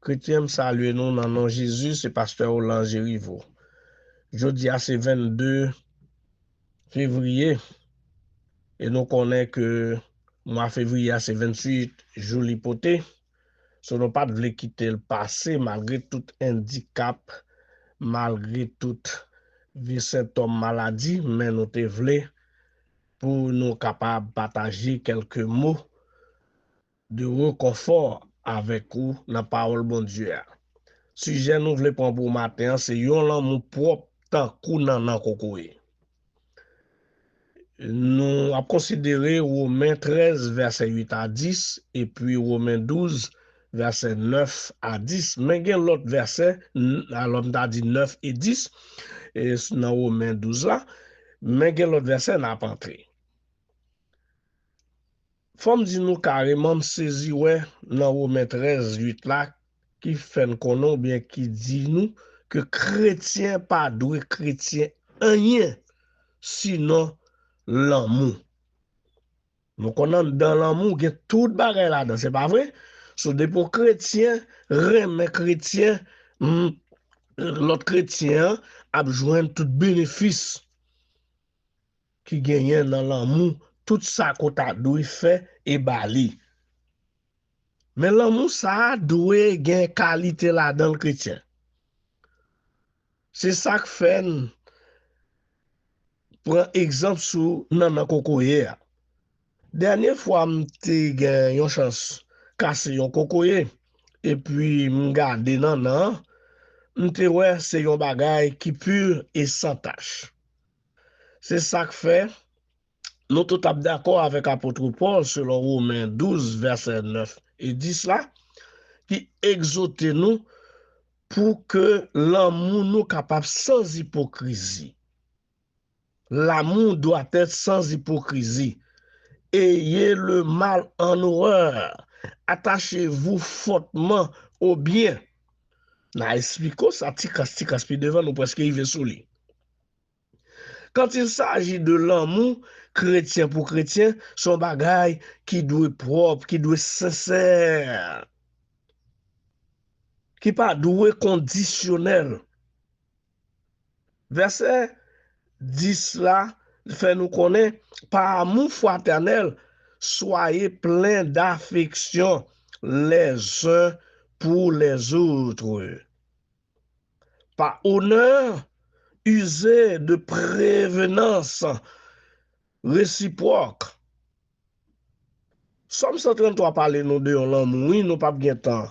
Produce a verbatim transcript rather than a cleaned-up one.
Kretyen, m salye nou nan non Jezi, se pastè Roland Gériveau. Jodi a se vennde fevriye, e nou konnen ke mwa fevriye a se venntuit jou li pote. So, nou pa t vle kite l pase malgre tout endikap, malgre tout vye sentòm maladi, men nou te vle pou nou kapab pataje kèlke mo de rekonfò avèk ou nan pawòl Bondye a. Sijè nou vle pran pou maten an se yon lanmou pwòp tankou nannan kokoye. Nou ap konsidere Women trèz, vèsè uit a dis, epi Women douz, vèsè nèf a dis. Men gen lòt vèsè, n- alò m ta di nèf e dis, e s- nan Women douz la, men gen lòt vèsè n ap antre. Fò m di nou kareman, m sezi wè nan Women trèz uit la, ki fè n konnen oubyen ki di nou ke kretyen pa dwe kretyen anyen sinon lanmou. Nou konn anndan lanmou gen tout bagay ladan, se pa vre? So, depi yon kretyen renmen kretyen, m, lòt kretyen an ap jwenn tout benefis ki genyen nan lanmou, tout sa ke w ta dwe fè e ba li. Men lanmou sa a dwe gen kalite ladan l, kretyen. Se sa k fè n pran egzanp sou nannan kokoye a. Dènye fwa m te gen yon chans kase yon kokoye, epi m gade nannan an, m te wè se yon bagay ki pi e san tach. Se sa k fè nou tout ap dakò avèk apot Pòl, selon Women douz, vèsè nèf e dis la, ki egzote nou pou ke lanmou nou kapab san ipokrizi. L'amour doit être sans hypocrisie. Ayez le mal en horreur. Attachez-vous fortement au bien. N a eksplike w sa ti kras, ti kras pi devan, nou prèske rive sou li. Quand il s'agit de l'amour, kretyen pou kretyen, se yon bagay ki dwe pwòp, ki dwe sensè, ki pa dwe kondisyonèl. Vèsè dis la fè nou konnen, par amour fraternel, soyez pleins d'affection les uns pour les autres. Par honneur, usez de prévenance réciproque. Sòm san tranntwa pale nou de yon lanmou, wi, nou p ap gen tan